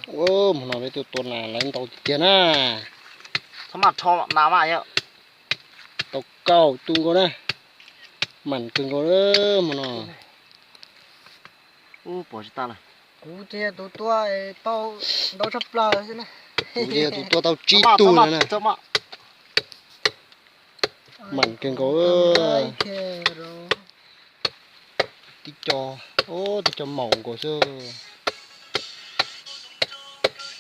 Ua, hmo no peb tuaj tua nas lawv ntau tiag tiag na. Tau kaum tus nkaus na. Mam kawg nkaus hmo no. Kuv ces yog tus tua tau ntau tshaj plaws xwb na. Kuv ces yog tus tua tau tsib tug na. Mam kawg nkaus. Tib co, tib co maum nkaus xwb.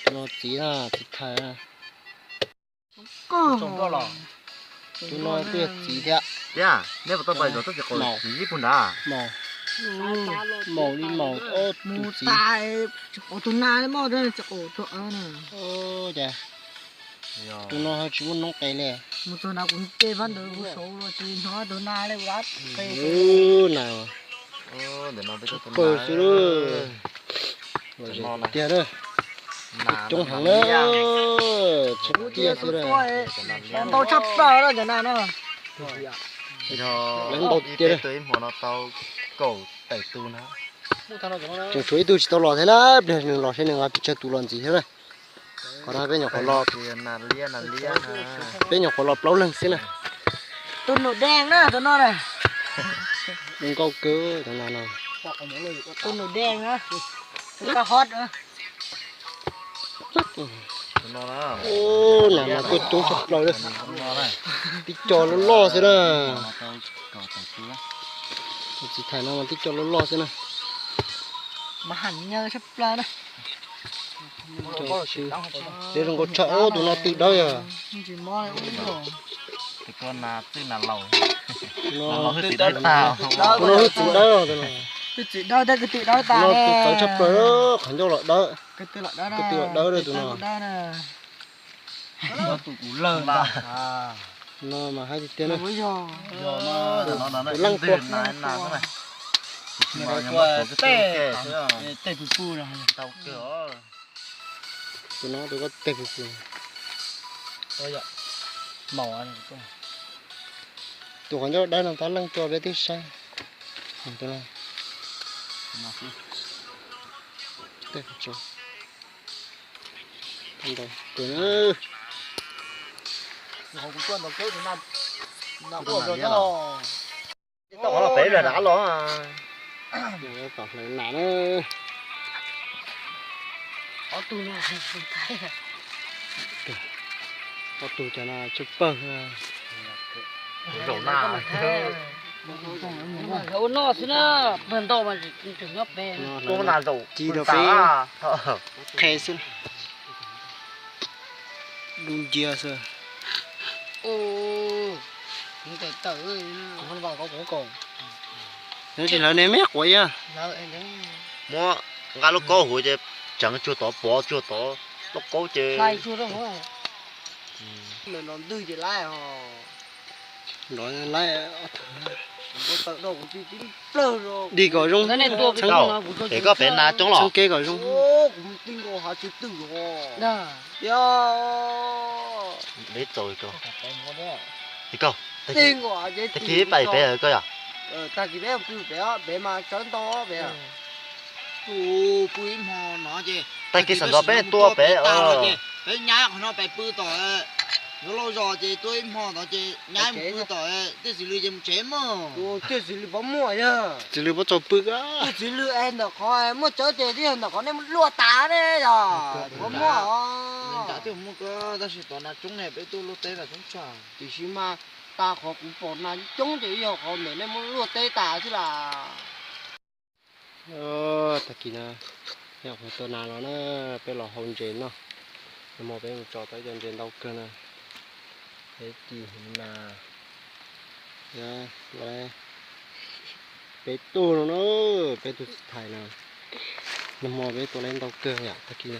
Tus no txiv na, txiv thais na. Tus no twb yog txiv thiab. Maum, maum li maum ob tug txiv. Cas tus no ho tsis muaj noob qes li. Mus txog na kuv nce pab ntawd kuv saud los tsis hnov tus na li. Ub, na, tshaj plaws xwb. Lom zem tiag na. Coob heev na. Tshaj tiag xwb na. Ntau tshaj plaws na cov na no. Lawv ntau tiag na. Tseem tshuav ib tug tsis tau los thiab na, pliag nws los seb nws pes tsawg tus los ntxiv thiab na. Qhov no peb nyuam qhuav los, peb nyuam qhuav los plaub leeg xwb na. Tus num deeg na tus no na. Zoo nkauj kawg tus no na. Tus num deeg na. Tus kab hot na. Ub, nas mas kuj coob tshaj plaws li. Tib co loj loj xwb na. Tus txiv thais no mas tib co loj loj xwb na. Mas ham nyaw tshaj plaws na. Peb zoo nkauj tshaj, ub, tus no twm dawb yog. Tus no twm dawb, tus no twm dawb, tus no twm txawv tshaj plaws, qhov ncauj los dawb. Koj twb los dawb tus no. No mas hais tiag tiag na. Tus leej tua. Tus no tus koj teg pus pus. Tus qhov ncauj dawb no tab leej tua peb twb saib. Tom hlawv nas na. Ob tug cov no tsw pawg. Ua noj xwb na, pawg ntau mas tseem nyob pem. Ci rau peb qhe xwb. Dub ncia xwb. Nws tsis hlawv ne me quav yog. Muab nqa lub kaub huv ces tseev tsuag tod, pov tsuag tod, lub kaub ces. Ntws ces laib os. Laib. Dig kom zoo. Es koj pem nas coob los? Txheeb kev kom zoo. Tag kis pais pem koj yog? Tag kis peb pw pem, pem mas tsawv ntau pem. Pw ib hmo no ces tag kis sawv ntxov peb tuaj pem. Peb nyab qhov no pais pw tom, yuav lauj zos ces tuaj ib hmo no ces nyab mus pw tom, tej txiv lws ces mus tsev mog. Tej txiv lws puas muaj yog? Txiv lws puas txaus pw. Tej txiv lws es ntawm qhov muaj tsawv ces twb yog ntawm qhov nej muab luaj tas ne yog puas muaj os. Tab sis tom nas coob ne, peb tuaj luaj teb tas coob tshaj. Tiam sis mas tas qhov kuv pom nas coob ces yog qhov ntawm nej muab luaj teb tas xwb las. Tag kis no, yog qhov tua nas los na, peb los hau ntses noj. Nag hmo peb mus tso tau ib co ntses ntau kawg na. Peb ci nas, peb tug no na, peb tug txiv thais na. Nag hmo peb tua lawv ntau kawg yom, tag kis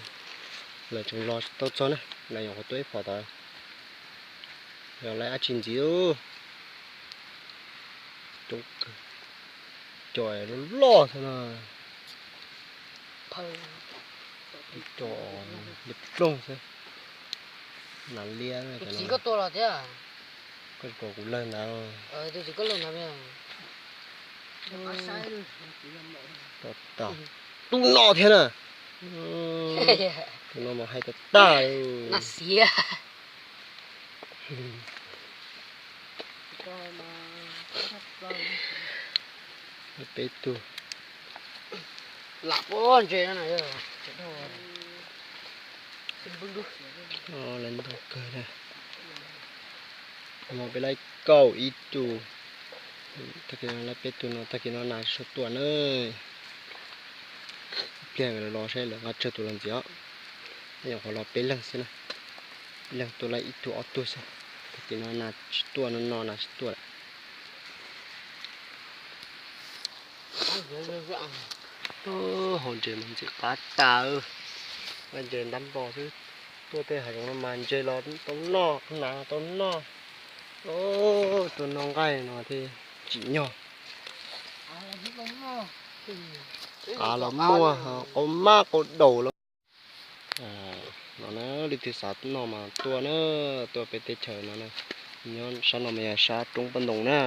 lawv tseem los tsis tau txog na, lawv nyuam qhuav tua ib phom tod. Yog lawv dab tsi ntxiv. Cov loj loj xwb na. Cov liab ploog xwb. Nas liab. Koj tsis pom kuv lawg ntawd. Tub no thiab na. Tus no mas hais tag tag. Peb tug. Lam ua ntses no na. Lawv ntau kawg na. Hmo peb laib kaum ib tug, tag kis no laib peb tug no, tag kis no nas tsis tshua tuaj na. Ib pliag los saib lawv nqa tsawg tus los ntxiv os. Nyuam qhuav los peb leeg xwb na, peb leeg tuaj laib ib tug ob tug xwb. Tag kis no nas tsis tuaj, no no nas tsis tuaj lawm. Hauv ntses mas ntxim qab tas, ntses ntab npo xwb. Tuaj tej hav zoov no mas ntses los tau noj, nas tau noj. Tus no nqaij no thiaj tsim nyog. Qav los muaj, qau mab qau daus los. No na, leej twg xav noj mas tuaj na, tuaj peb teb chaws no na. Nyob sab no mas yog sab roob Paj Ntoo na.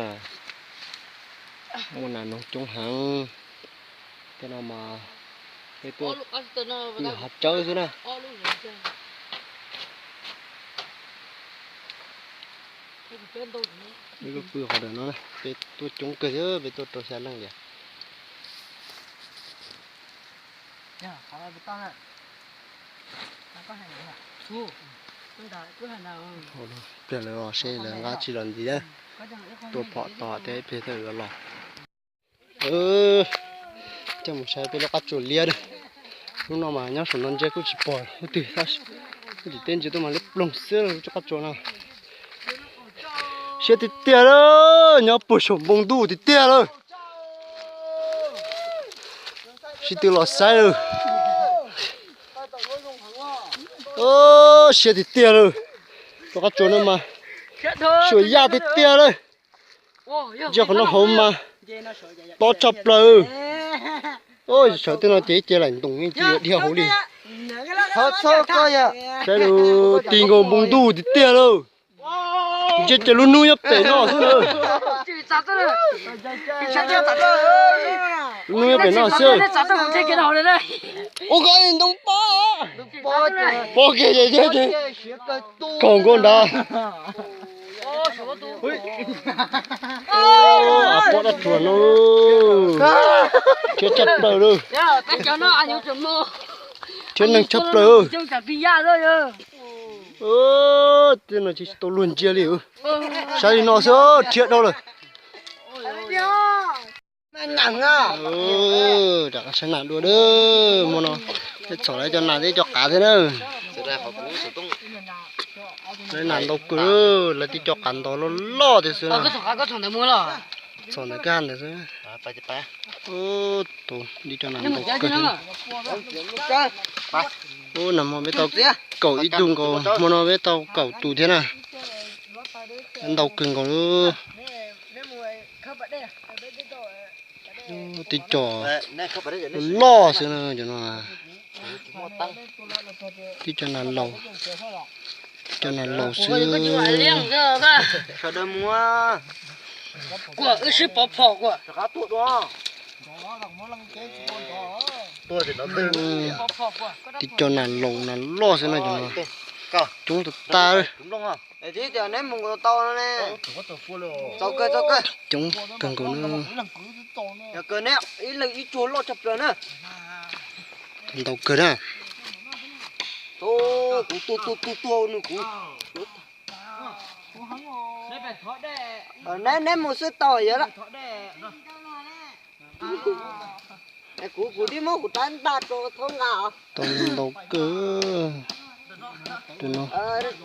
Muaj nas noog coob heev. Tej no mas peb tuaj pw hav tsawb xwb na. Peb tuaj pw qhov ntawm no, peb tuaj coob kawg thiab, peb tuaj rau xya leej tiag. Pliag lawv los seb lawv nqa tsi los ntxiv na. Tuaj phom tod thiab ib pliag thiaj lawv los. Coj mus saib peb lub qab tsuas liab na. Hnub no mas nyob saum no ntsia kuj tsis pom leej twg, tim teb ntsia tuaj mas liab ploog xwb lub qab tsuas no. Siab tiag tiag lawm, nyob puag saum npoo ntuj tiag tiag lawm. Sib tw los saib lawm. Siab tiag tiag lawm. Lub qab tsuas no mas suam yaj tiag tiag lawm. Ntsia qhov no hauv mas tob tshaj plaws. Sawv tej no ces ib ce laim ntoos yeej tsis yuav dhia hauv li. Saib lawm, ti nkaus npoo ntuj tiag tiag lawm. Ntsia ces lub hnub nyob pem no xwb lawm. Lub hnub nyob pem no xwb. Ua koj ntoo pob, pob kiag ces kaus nkaus nrad. Av pob dab rhuas no, rhiab tshaj plaws lawm. Rhiab neeg tshaj plaws. Tej no ces tsis tau luag ntsia li. Saib li no xwb rhiab dhau lawm. Rov qab saib nas dua, hmo no txhom lawv cov nas thiab cov qav thiab na. Lawv nas ntau kawg, lawv tib co qav ntau loj loj thiab xwb. Txhom ntawm kwj ha ntawd xwb. Tus tib co nas ntau kawg. Ub, nag hmo peb tau kaum ib tug nkaus, hmo no peb tau kaum tus thiab na. Ntau kawg nkaus. Tib co loj xwb na, cov no. Tib co nas laus, tib co nas laus xwb. Sawv daws mus. Kuam wb sib pov phom kuam. Tib co nas laus nas loj xwb na, cov no coob tag tag. Coob kawg nkaus na. Ntau kawg na. Kuv tuag tuag tuag tuag nws kuv. Neb mus xwb tau yog. Kuv kuv tib muab kuv rab ntaj rau thaub nqa os. Tau ntau kawg.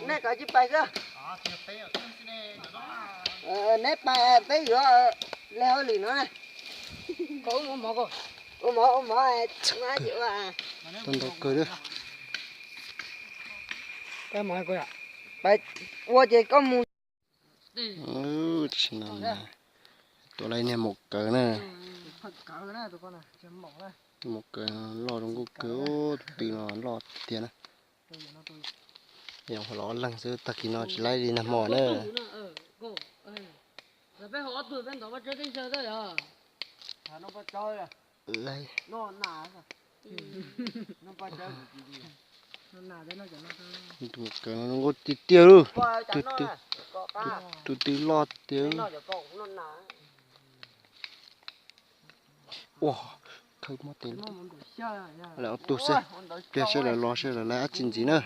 Neb kov tsis pais xwb. Neb pais peb yuav le hauj lwm no na. Ua mov ua mov. Tau ntau kawg. Ua ces koj mus. Tam sim no tuaj laib niag maum kawg na. Maum kawg loj zoo nkauj kawg, tus tw no loj tiag na. Yog los ob leeg xwb, tag kis no tsis laib li nag hmo na. Laib. Tus kawg no zoo nkauj tiag tiag lauj. Tus twg loj tiag. Ua, khawb muab tes lawm ob tug xwb. Pliag seb lawv los seb lawv laib dab tsi ntxiv na.